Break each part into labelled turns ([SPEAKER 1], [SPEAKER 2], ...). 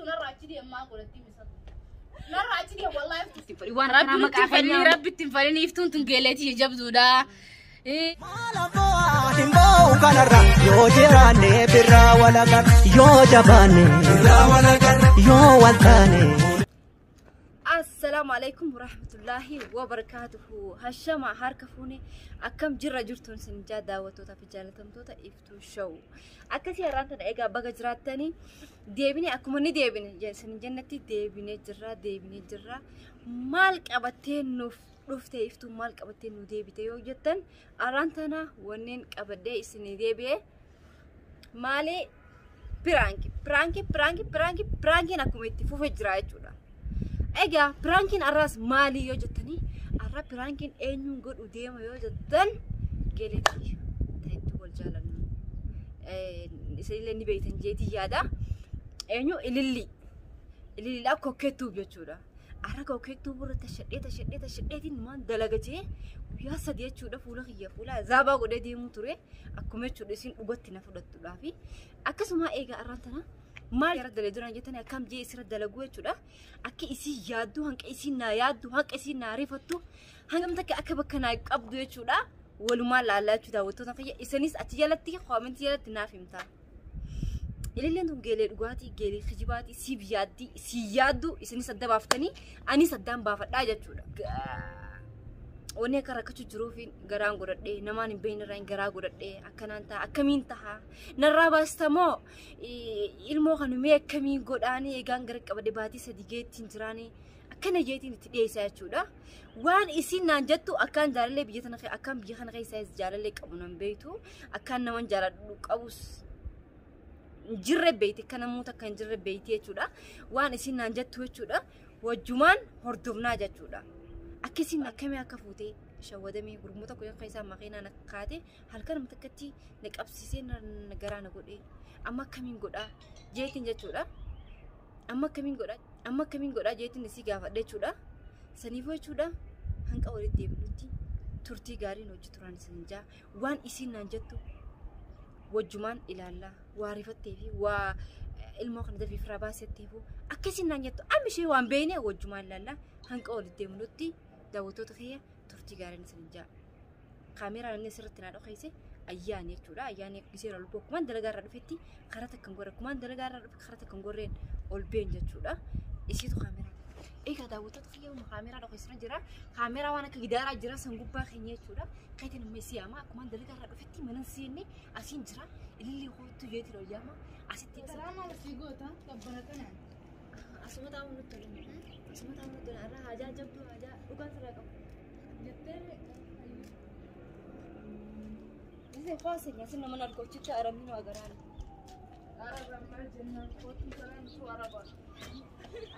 [SPEAKER 1] Iftu narraa achi deem maal godhatti misatu. Narraa achi deem wallaahi iftu.
[SPEAKER 2] Waan
[SPEAKER 1] Rabbi
[SPEAKER 2] akkanaa
[SPEAKER 1] nutti
[SPEAKER 2] maqaa
[SPEAKER 1] hin falini
[SPEAKER 2] kennaa.
[SPEAKER 1] rabbi itti hin falini iftuun tun geeleetii jabduudha.
[SPEAKER 3] Himboo kanarra yoo jiraanne birraa walagar yoo jabaanne yoo waltaane.
[SPEAKER 2] Assalaamu alaikum warahmatullaahi wabarakaatuhu. Hashama harka fuune akkam jirra jirtuun isin jaa daawwattootaa fi jaalatamtoota Iftuu Show. Akkasii har'aan tana egaa baga jiraattanii deebine akkuma ni deebine isin jennatti deebinee jirra deebinee jirra. Maal qabattee nuuf dhufte Iftuu maal qabattee nu deebite yoo jettan har'aan tana wanneen qabadhee isin deebi'e maali piraanki piraanki piraanki piraanki piraankiin akkuma itti fufe jira jechuudha. Egaa piraankiin har'aas maali yoo jettanii har'a piraankiin eenyuun godhu deema yoo jettan geleetii hedduu wal jaalannu. Isinillee ni beektan jeetii yaada. Eenyu ilillii. Ililliidhaa kokkeettuuf jechuudha. Har'a kokkeettuu burra tashadhee tashadhee tashadheetiin maan dalaga jee guyyaa sadi jechuudha fuula kiyya fuula zaabaa godhee deemuu ture. Akkuma jechuudha isin dhugatti na fudhattuudhaafi. Akkasuma egaa har'aan tana maal irra dalaguu jiran jettanii akkam jee isirra dalaguu jechuudha. Akka isii yaaddu hanqa isii naa yaaddu hanqa isii naa rifattu hangam takka akka bakka naa qabdu jechuudha. Walumaan laallaa jechuudha daawwattoota kiyya isinis achi jalatti koomentii jalatti naaf himtaa. Ililleen tun geelee dhugaatii geelee kijibaatii siif yaaddii si yaaddu isinis adda baaftanii anis addaan baafadhaa jechuudha. Wanni akka rakkachuu jiruuf garaan godhadhee namaan hin beekne irraa garaa godhadhee akkanaan ta'a akkamiin ta'a narraa baastamoo ilmoo kana mee akkamiin godhaanii eegaan gara qabadhe baatii sadii geettiin jiraanii akkana jeetiin itti dhiyeessaa jechuudha. Waan isin naan jettu akkaan jaalallee biyya tana akkaan biyya kana keessaa jaalallee qabu nan beektu akkaan naman jaaladhu qabus jirre beekti akka namoota akka hin jirre beekti jechuudha. Waan isin naan jettu jechuudha. Wajjumaan hordofnaa jechuudha. Akka isin akkamii akka fuutee shawwadamee gurmuu tokko yakka isaa makiinaa na kaate halkan takkatti na qabsiisee na garaa na godhee amma akkamiin godhaa jeetiin jechuudha. Amma akkamiin godhaa amma akkamiin godhaa jeetiin isii gaafadha jechuudha. Saniifuu jechuudha hanqa walitti deebinutti turtii gaariin hojii turan isin jaa waan isin naan jettu wajjumaan ilaallaa waa rifattee fi waa ilmoo kana dafii firaa baasetteefu akka isin naan jettu amma ishee waan beekne wajjumaan ilaallaa hanqa walitti deemnutti daawwattoota kiyya turtii gaariin isin jaa. Kaameraan inni asirratti naa dhokeesse ayyaani jechuudha. Ayyaani gisee irra lubbuu akkumaan dalagaa irraa dhufetti karaa takka hin gorre akkumaan dalagaa irraa dhufe karaa takka hin gorreen ol been jechuudha. Isiitu kaameraa. Egaa daawwattoota kiyya kaameraa dhokeessina jira. Kaameraa waan akka gidaaraa jira san gubbaa keenya jechuudha. Kayitiin amma isii yaama akkumaan dalagaa irraa dhufetti mana seenne asiin jira. Ililli kootu jeetiin ol yaama. Asitti
[SPEAKER 1] Karaa maal sii goota qabbana kanaan.
[SPEAKER 2] Asuma taa'uun nutti tola. Asuma taa'uun nutti tola. Irraa hajaa jabduu hajaa dhugaan sirraa qabu.
[SPEAKER 1] Jettee
[SPEAKER 2] Isin qoosenya isin nama narkochicha arabni nu agaraan.
[SPEAKER 1] Araba maal jennaan kootu saraan tu araba.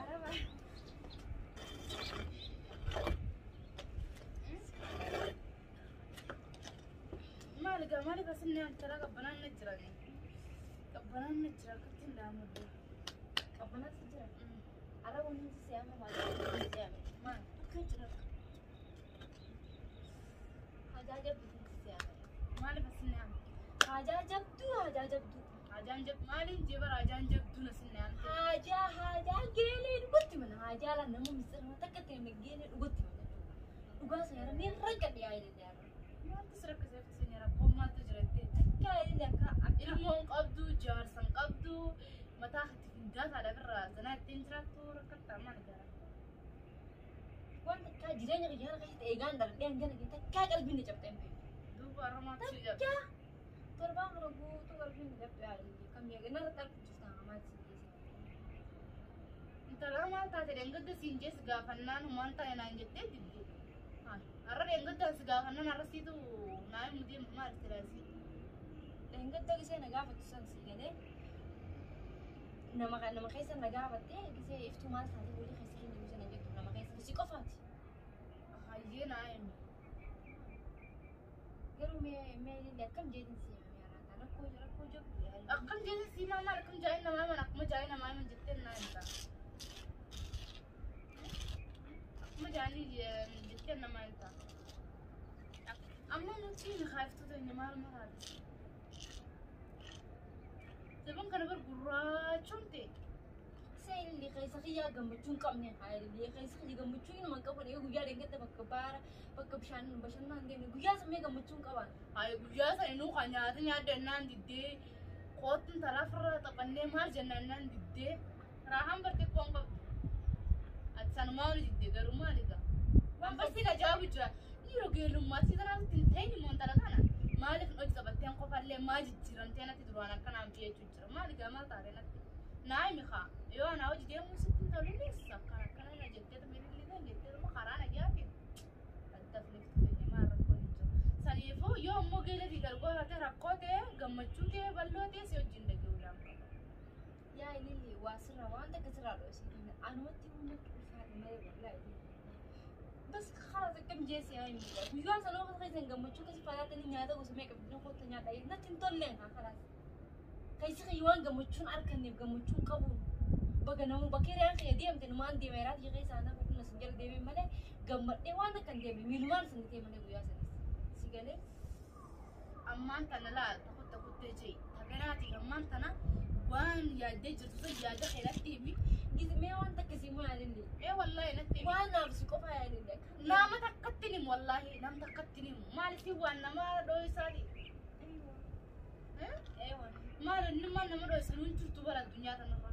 [SPEAKER 2] Araba.
[SPEAKER 1] Maal gaa maaliif asinni antara qabbanaan na jira. Qabbanaan na jira akkatti hin daamaddu.
[SPEAKER 2] Qabbanaatu jira. Araba hundi si'ama maal si'ame.
[SPEAKER 1] Maal?
[SPEAKER 2] Akka jira. Hajaa jabduu si'ame.
[SPEAKER 1] Maaliif asinni ama?
[SPEAKER 2] Hajaa jabduu hajaa jabduu.
[SPEAKER 1] Ajaan jabdu maaliin jebara ajaan jabduu na sinni ante.
[SPEAKER 2] Hajaa hajaa geelee dhugatti mana hajaa la nama misirma takka ta'e geelee dhugatti mana. Dhugaa seera ni rakkadhe yaa illee.
[SPEAKER 1] Maaltu si rakkiseef isin rakkoon maaltu jiratte?
[SPEAKER 2] Takka illee akka akka.
[SPEAKER 1] Ilmoon qabdu jaarsan qabdu mataa itti findaataadha birraa zanaa ittiin jiraattu rakkattaa maal gara?
[SPEAKER 2] Waan takkaa jireenya kiyya kana keessatti eegaan darbe hangana kee takkaa qalbiin na cabxee hin beeku.
[SPEAKER 1] Duuba haramaatu si jabdu.
[SPEAKER 2] Takkaa torbaan kana guutuu qalbiin na cabxee haa illee kam eega narratti argu jirta maal si geesse.
[SPEAKER 1] Intala maal taate dheengadda siin jees gaafannaan humaan taa'e naan jettee didde. Har'a dheengaddaan si gaafannaan har'a siitu naa himu deema maal silaasii?
[SPEAKER 2] Dheengadda gisee na gaafattu san si galee nama nama keessa na gaafatte gisee iftuu maal taate walii keessa hin jiru sana jettu nama keessa si qofaati.
[SPEAKER 1] Hayyee naa himi.
[SPEAKER 2] Garuu mee mee illee akkam jeetiin si himame har'aan rakkoo rakkoo jabdu yaa illee.
[SPEAKER 1] Akkam jeesin sii maal maal akkam jaa'in namaa himan akkuma jaa'in namaa himan jettee naa himta. Akkuma jaa'anii jettee namaa himta. Amma nuti kaaftuu teenya maal maraati? Zaman kana bar gurraachomte.
[SPEAKER 2] Se Keessa kiyyaa gammachuu hin qabne haa keessa kiyya gammachuu inuma hin qabu guyyaa deeggadda bakka baara bakka bishaan bashannaan deemne guyyaa sammee gammachuu hin qaban.
[SPEAKER 1] Hayi guyyaa sana inuu kan nyaata nyaadda innaan diddee kootuun talaafirra taphannee maal jennaan innaan diddee raahaan bartee koon qabdu. Ati sanumaa wani diddee garuu maal egaa? Waan barsiin ajaa'ibu jira. Dhiiroo geellummaatti tanaatti hin ta'in immoo intala kana. Maaliif hojii taphatteen qofallee maa jijjiiramtee natti duraan akkanaan biyyeechuu jira. Maal egaa maal taatee natti? Naa himi kaa yoo anaa hojii deemuu sitti hin tolunis akkana akkana na jettee mirilli jettee karaa nagiyaatiin addafniftu ta'e maal rakkoo hin jiru. Saniifuu yoo ammoo geela fi galgoo taate rakkoo ta'e gammachuu ta'e bal'oo ta'e si wajjin dhaga'uu qaba.
[SPEAKER 2] Yaa ililli waa sirraa waan takka sirraa dho'isee anumatti humna ulfaate malee wallaahi. Bas خلاص كم جيسي هاي guyyaa sana oo keessan gammachuu kasi falaatanii nyaata gosa meeqa bidna kotta nyaata natti hin tolle haa خلاص. Keessi kiyya waan gammachuun arganneef gammachuun qabuun baga namuu bakka hiriyaan kiyya deemte numaan deema hiraat kiyya keessaa na fuudhuna sin jala deeme malee gammadhee waan akka hin deemne miilumaan sin ta'e malee guyyaa sanis si galee.
[SPEAKER 1] Ammaan tana laal takkutte kuttee jee takanaati ammaan tana waan yaaddee jirtu sun yaada keelatti himi.
[SPEAKER 2] Mee waan takka si immoo yaadille.
[SPEAKER 1] Ee wallaahi natti himi.
[SPEAKER 2] Waan naaf si qofa yaadille.
[SPEAKER 1] Nama takkatti himu wallaahi nama takkatti himu maaliif waan nama dhoo'isaati. Maal inni maal nama dhoo'isan hin jirtu bara addunyaa kanarra.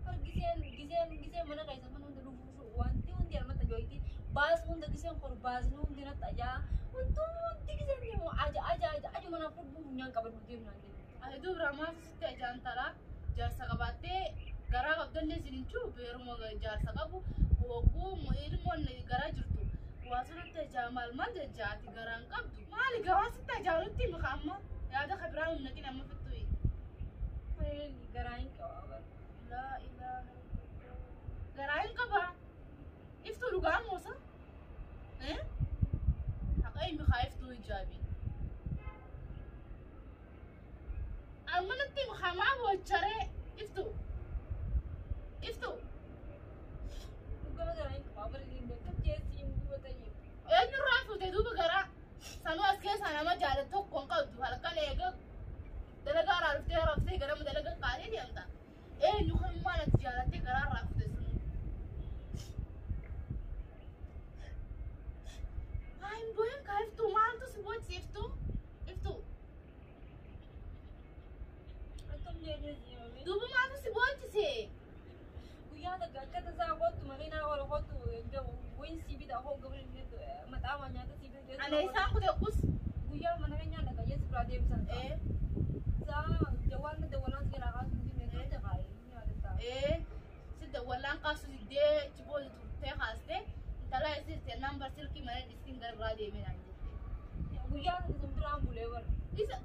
[SPEAKER 2] Har giseen giseen giseen mana keessa mana hunda dhufuuf wanti hundi armata jooyti baas hunda giseen kor baasni hundi natti ajaa wanti hundi giseen deemu aja aja aja aja mana fuudhu funyaan qabadhu deemu naan deemu.
[SPEAKER 1] Ati dubra maaf sitti ajaan taraa jaarsa qabaattee garaa qabdallee isin hin jiru beeruma jaarsa qabu hogguu ilmoon garaa jirtu waa sanatti ajaa maal maal jajjaati garaan qabdu maali gabaa sitti ajaanutti maka amma yaada kabiraa humna qina amma fittu.
[SPEAKER 2] Garaa hin qaba.
[SPEAKER 1] Laa ilaaha illallah. Garaa hin qabaa. Iftuu dhugaa moosa? Haqa himi haa iftuu ijaabi. Amma natti himi haa maa bocharee iftuu. Iftuu.
[SPEAKER 2] Dhugama garaa hin qabaa bara inni akkam jeessi hin dubata jiru.
[SPEAKER 1] Eenyurraa fuute duuba garaa sanuu as keessaa nama jaalatu tokko hin qabdu halkan eega dalagaa irraa dhuftee raftee garama dalagaa kaatee deemta. Eenyu kan maal ati jaalattee garaa irraa fuute sun. Haa hin boo'in kaa iftuu maaltu si boochise iftuu? Iftuu.
[SPEAKER 2] Akkam jeessi himame.
[SPEAKER 1] Duuba maaltu si boochise?
[SPEAKER 2] Guyyaa takka akka tasaa kottu makiinaa ol kottu wayin si bita hoo gabri maxaamaa nyaata si bita.
[SPEAKER 1] Ana isaan kute kus.
[SPEAKER 2] Guyyaa mana keenya dhaqa jeessi biraa deemsan. Saa jawaan dawwalaan si jalaa kaasuu hin deemne yaadatta.
[SPEAKER 1] Si dawwalaan kaasu diddee achi booda turtee kaastee intala isii nambar silkii mana dhiistiin gara biraa deemee naan jette.
[SPEAKER 2] Guyyaa sana sun biraan bulee bara.
[SPEAKER 1] Isa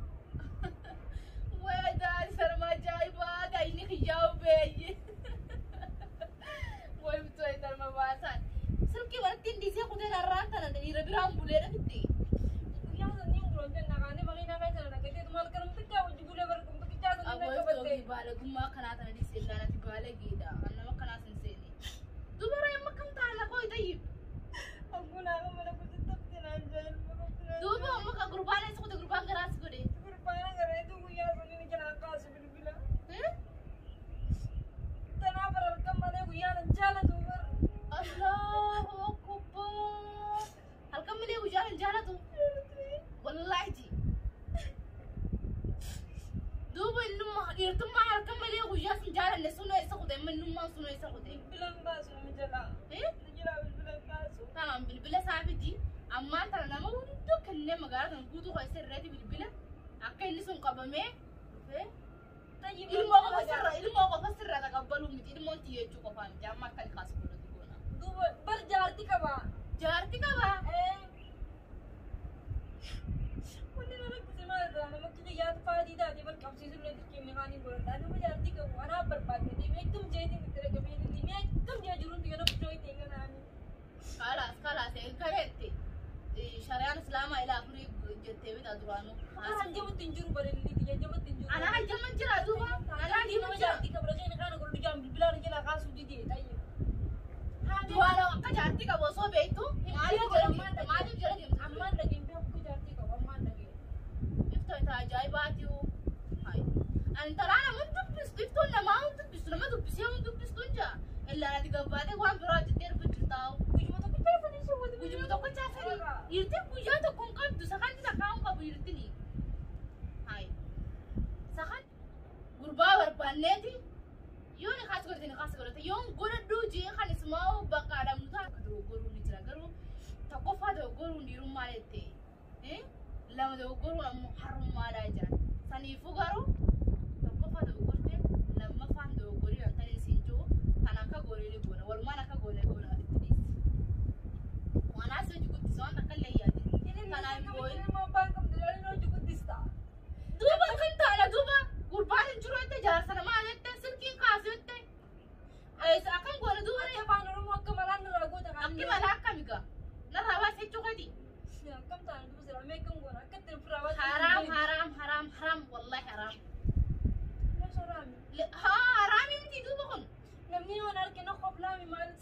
[SPEAKER 1] wayi sarma ajaa'ibaa daa'imni kiyyaa'u beeyye. Wayi bitoo sarma baasaan. Silkii manatti hin dhiisee kuteen har'aan tana dhiira biraan bulee dhafitti.
[SPEAKER 2] Guyyaa sana ni bulan jenna kaanee makiinaa keessa na dhaqatee maal kanam xiqqaa wajji bulee bara kun xiqqaa sana na
[SPEAKER 1] Awwaal
[SPEAKER 2] qabatte.
[SPEAKER 1] toogii baalagummaa kanaa tana dhiisee laanati baalageedha. Nama kanaas hin seene. Dubara amma kam taala koo itayyib.
[SPEAKER 2] Aggunaa mana kututtafte naan jaalma.
[SPEAKER 1] Duuba amma ka gurbaan eessa kute gurbaan garaas godhe.
[SPEAKER 2] Gurbaana gareetu guyyaa sun inni jalaa kaasu bilbila. Tanaa bara halkan malee guyyaa nan jaalatu bara.
[SPEAKER 1] Allahu akbar. Halkan malee guyyaa hin jaalatu. Wallaahi ji. Duuba innummaa dhiirtummaa halkan malee guyyaa sun jaalanne sun eessa kute amma innummaan sun eessa kute.
[SPEAKER 2] Bilbilan baasu nama jalaa. Jalaa bilbilan baasu.
[SPEAKER 1] Tamam bilbila isaa fidi ammaan tana nama hunduu kennee magaalaa sana guutuu keessa irratti bilbila akka inni sun qabamee dhufee ilmoo qofa sirra taqabbaluu miti ilmoon xiyyeechuu qofaa miti amma akka ilkaas godhatu goona.
[SPEAKER 2] Duuba bar jaarti qaba.
[SPEAKER 1] Jaarti qaba.
[SPEAKER 2] Wanni nama rakkise maal irraa nama akka kiyyaatu faatii taatee bal qabsiisuu illee dirqamni kaanii godhadha. Nama jaartii qabu anaaf barbaadde deemee akkam jeetiin itti dhagamee inni mee akkam jee jiruun biyya nama jooyitee ganaani.
[SPEAKER 1] Kalaas kalaas kareette shari'aan islaamaa ilaa afurii jettee bita duraanuu.
[SPEAKER 2] Anaan jabatti hin jiru bareedinni tiyya jabatti hin jiru.
[SPEAKER 1] Anaa hajjaman jira duuba. Anaa
[SPEAKER 2] Nama
[SPEAKER 1] hajjaman jira.
[SPEAKER 2] jaartii qaba dhaqee kana godhu jaan bilbilaan jalaa kaasuu didee xayye.
[SPEAKER 1] Duwwaala akka jaartii qabu osoo beektu maaliif jala deemta? Maaliif jala deemta?
[SPEAKER 2] Ammaan dhageen beeku jaartii qabu ammaan dhageen.
[SPEAKER 1] Iftoo itti ajaa'ibaati. Ani taraa nama dubbistu iftoon namaa dubbistu. Illaan ati gabbaatee waan biraa hojjettee dhufu jirtaa.
[SPEAKER 2] Guyyuma tokko chaasanii shawwatu.
[SPEAKER 1] Guyyuma tokko chaasanii. Dhiirtiin guyyaa tokko hin qabdu. Sakanti takkaa hin qabu dhiirtini. Hayi. Sakan gurbaa barbaanneeti. Yoo ni kaas godhate ni kaas godhate. Yoo hin godhadhuu jee kan isumaa bakka adamnu ta'a. Dogoggoruun ni jira garuu tokkoffaa dogoggoruun dhiirummaa jette. Lama dogoggoruun ammoo harrummaadhaa jira. Saniifuu garuu tokkoffaa dogoggorte lammaffaan dogoggorii kan ta'e siin jiru kan akka goonee ni goona. Walumaan akka goonee goona itti dhiisi. Wanaas hojii guddisa waan takka illee yaadde. Kanaan boo'in. Duuba kan taana duuba gurbaan hin jiru jette jaarsa namaa jette silkiin kaasu jette. Akkam goona duuba ree? Akki malaa akkami gaa? Narraa baasee jechuu keeti. Haraam haraam haraam haraam wallahi haraam. Haa haraami miti duuba kun.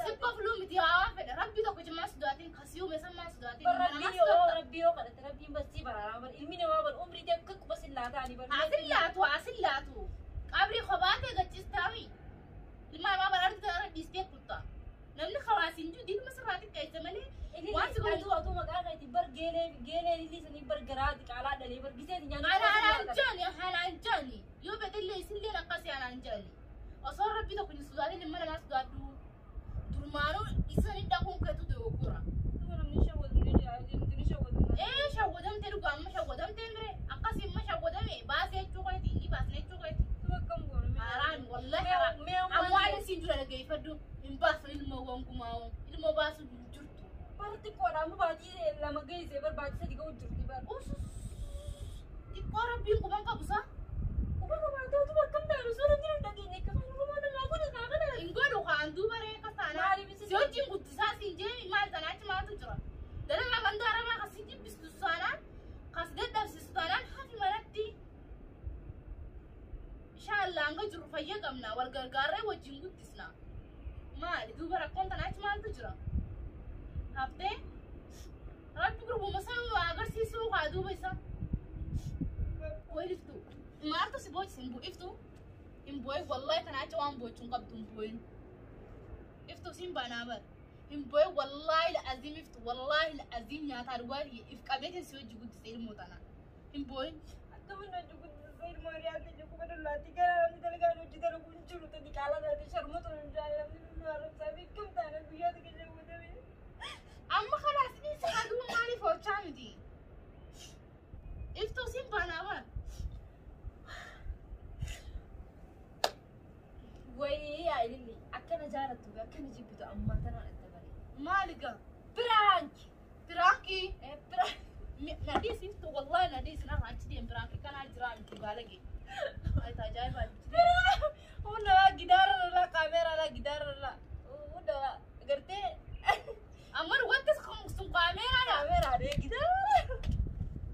[SPEAKER 1] Si kofluu miti haa waan fedhe rabbi tokko jimaa sodaatiin kasii uume sammaa sodaatiin. Asin laatu asin laatu qabrii kophaa ta'e gachiistaami. Ilma namaa bara argite irra dhiistee kutta. Namni hawaasiin jiru diinuma sirraa xiqqeessa malee waan si godhu. Anaan jaani anaan jaani yoo fedhe isillee akkasii anaan jaani. Osoo rabbi tokko hin sodaatin ilma namaa sodaadhu. Durmaanuu isa ni dhaquun keetu dogoggora. Ee shawwadamtee dhugaa amma shawwadamtee mire akkasii amma shawwadame baasee jechuu keeti ni baasne jechuu keeti. Haraami wallahi haraami. Ammoo ani siin jira dhaggeeffadhu hin baasu ilmoo gonkumaa'u ilmoo baasu hin jirtu. Usus xiqqoo rabbiin quban qabu sa. Hin godhu kaan duuba ree akkas taanaan. Si wajjin guddisaa siin jee maal tanaa achi maaltu jira. Dalagaa ganda arabaa kas si jibbistu taanaan kas dadhabsiisu taanaan hafi manatti. Inshaallah hanga jiru fayya qabna wal gargaarree wajjin guddisna. Maali duuba rakkoon tanaa achi maaltu jira. Haftee rabbi gurbuma sana agarsiisuu kaa duuba isa. Wayliftu maaltu si boochise hin bu'iftu hin boo'in wallahi tanaa achi waan boochuu hin qabdu hin boo'in. Iftu siin baanaa bara. Hin boo'in wallahi la'aziim iftu wallahi la'aziim nyaataa dhugaatii if qabeetiin si hojii guddise ilmoo tana. Hin boo'in. Amma kalaas dhiisa kaa duuba maaliif oolchaa miti? Iftu siin baanaa bara.
[SPEAKER 2] Akkana jaalattu akkana jibbitu ammaa tanaan adda bare.
[SPEAKER 1] Maali gaa?
[SPEAKER 2] Prank!
[SPEAKER 1] Piraankii.
[SPEAKER 2] Prank!
[SPEAKER 1] Nadhiis iftu wallahi nadhiis narraa achi deem piraankii kanaa jiraa miti baalage. Ajaa'ibaati.
[SPEAKER 2] Hunda waa gidaara lolaa kaameeraa laa gidaara lolaa. Hunda waa gartee
[SPEAKER 1] Amma wanti sun kaameeraadha.
[SPEAKER 2] kaameeraa dee gidaara.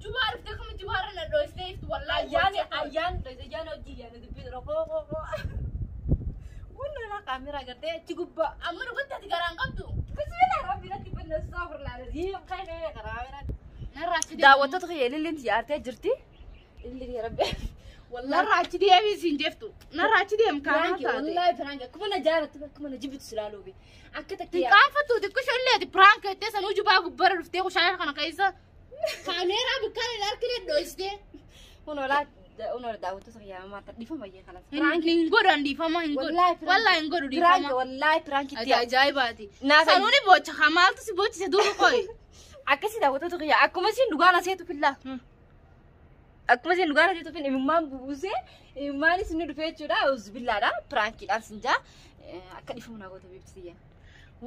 [SPEAKER 1] Jubaa dhuftee kama jubaarra na dhoostee iftu wallahi.
[SPEAKER 2] Ayyaan ayyaan ayyaan hojii yaana dubbii dura koo koo koo. Hunda laa kaameeraa gartee achi gubbaa.
[SPEAKER 1] Amma dhugatti ati garaan qabdu.
[SPEAKER 2] Bismillah rabbi natti banna astaghfirullah alazim kaameeraa kaameeraa.
[SPEAKER 1] Narraa achi deemi.
[SPEAKER 2] Daawwattoota kiyya ililliin yaartee jirti. Ililliin yaa rabbi.
[SPEAKER 1] Narraa achi deemi siin jeftu. Narraa achi deem kaanaa
[SPEAKER 2] Piraanki
[SPEAKER 1] taate.
[SPEAKER 2] wallahi piraanki akkuma na jaalattu akkuma na jibbitu silaaluu be. Akka takka yaa.
[SPEAKER 1] Xiqqaanfattu xiqqisho illeeti piraank jettee sanuu jubaa gubbarra dhuftee kushaaya kana keessa. Kaameeraa bikkaan hin harkine dhoostee.
[SPEAKER 2] Unolaa unola daawwattoota kiyya maata dhifama iyyee kanas.
[SPEAKER 1] Hin godhan dhiifama hin godhu.
[SPEAKER 2] Wallahi piraanki.
[SPEAKER 1] Wallahi hin godhu
[SPEAKER 2] Piraanki
[SPEAKER 1] dhiifama.
[SPEAKER 2] wallahi piraanki
[SPEAKER 1] Ati
[SPEAKER 2] itti
[SPEAKER 1] ajaa'ibaati.
[SPEAKER 2] Naaf
[SPEAKER 1] Sanuuni boocha haa maaltu si boochise duuba qoyi.
[SPEAKER 2] akkasii daawwattoota kiyya akkuma isin dhugaan aseetu fillaa. Akkuma isin dhugaan aseetu fillaa imimmaan bubuusee imimmaan isin dhufee jechuudha uzbillaadha piraankiidhaan sin jaa akka dhifamu naa goota beeksisiyya.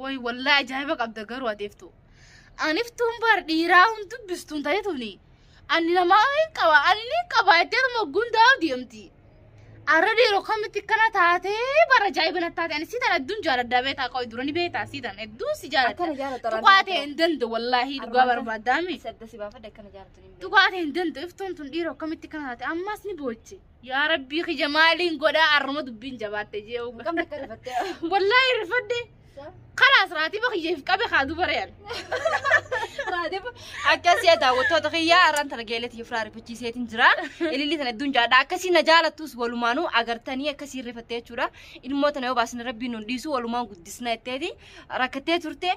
[SPEAKER 1] Way wallahi ajaa'iba qabda garuu ateeftu. Aniftuun bar dhiiraa hun dubbistuun ta'e tuni. Ani namaa hin qaba ani ni qaba jetteetuma gundaa deemti. Arra dhiiroo kamitti akkana taatee bara ajaa'iba na taate ani siitan hedduun jaaladhaa beetaa qabu dura ni beetaa siitan hedduun si jaaladha.
[SPEAKER 2] Akkana jaalata
[SPEAKER 1] Tuqaa ta'e hin danda'u wallaahi dhugaa barbaadaami.
[SPEAKER 2] Sadda si baafadha akkana jaalatu ni beeku.
[SPEAKER 1] Tuqaa ta'e hin danda'u iftuun tun dhiiroo akkamitti akkana taate ammas ni booche. Yaa rabbii kiyya maaliin godhaa arruma dubbiin jabaatte jee
[SPEAKER 2] Qabni akka rifattee.
[SPEAKER 1] Wallaahi rifadhe. Kalaas raatiba kiyyeef qabe haa dubareen.
[SPEAKER 2] Raatiba akkasii daawwattoota kiyyaa har'aan tana geeletii ofirraa rifachiiseetiin jira. Ililli tana hedduun jaadha. Akkasii na jaalattus walumaanuu agartanii akkasii rifattee jechuudha. Ilmoo tana yoo baasne rabbiin nu dhiisu walumaan guddisna jetteeti rakkattee turte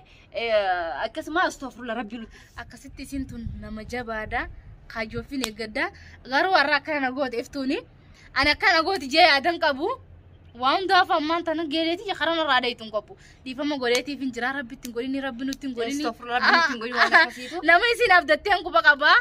[SPEAKER 2] akkasuma astoofurla rabbiin.
[SPEAKER 1] Akkasitti isin tun nama jabaadha. Kaayyoofin eeggadha. Garuu warra akkana na goote iftuuni. Ani akkana goote jee yaadan qabu. Waan hundaaf ammaan tana geeleetii karaa narraa dheetu hin qabu. Dhiifama godheetiif hin jira rabbi ittiin godhini rabbi nutti hin godhini.
[SPEAKER 2] Astoofurla rabbi nutti hin godhini waan akkasiitu.
[SPEAKER 1] Nama isin abdattee hanquba qabaa.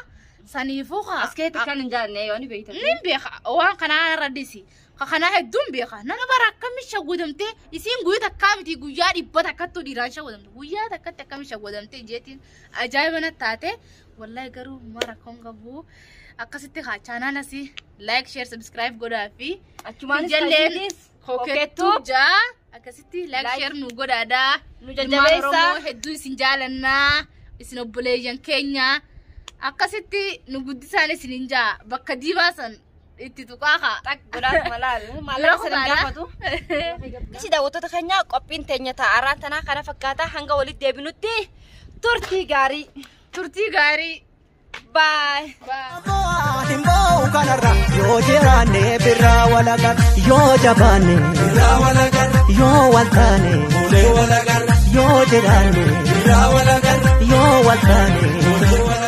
[SPEAKER 1] Saniifuu haa.
[SPEAKER 2] As keessatti kan hin jaallanne yoo ni beektan.
[SPEAKER 1] Nin beeka waan kanaa irra dhisi. Kanaa hedduun beeka. Nama bara akkami shawwadamtee isiin guyyaa takkaa miti guyyaa dhibba takkattuu dhiiraan shawwadamte. Guyyaa takkatti akkami shawwadamtee jeetiin ajaa'iba natti taate. Wallahi garuu mara rakkoon qabu. Akkasitti haa chaanaal asii like share subscribe godhaa fi
[SPEAKER 2] Achumaanis
[SPEAKER 1] Jalleen kokettuu jaa akkasitti like
[SPEAKER 2] Like.
[SPEAKER 1] share nu godhaadhaa.
[SPEAKER 2] Nu
[SPEAKER 1] Ilmaan
[SPEAKER 2] jajjabeessaa.
[SPEAKER 1] Oromoo hedduu isin jaalannaa. Isin obboleeyyan keenya. Akkasitti nu guddisaan isin hin jaa bakka diimaa san itti tuqaa haa.
[SPEAKER 2] Xaq godhaaf malaal maallaqa sana hin gaafatu. Akkasii daawwattoota keenya qophiin teenya taa'araan tanaa kana fakkaata hanga walitti deebinutti turtii gaarii.
[SPEAKER 1] Turtii gaarii.
[SPEAKER 2] Baay.
[SPEAKER 1] Bye.
[SPEAKER 3] Hin ba'u kanarra yoo jiraanne birraa walagarra yoo jabaanne yoo wal taane yoo jiraanne yoo wal taane.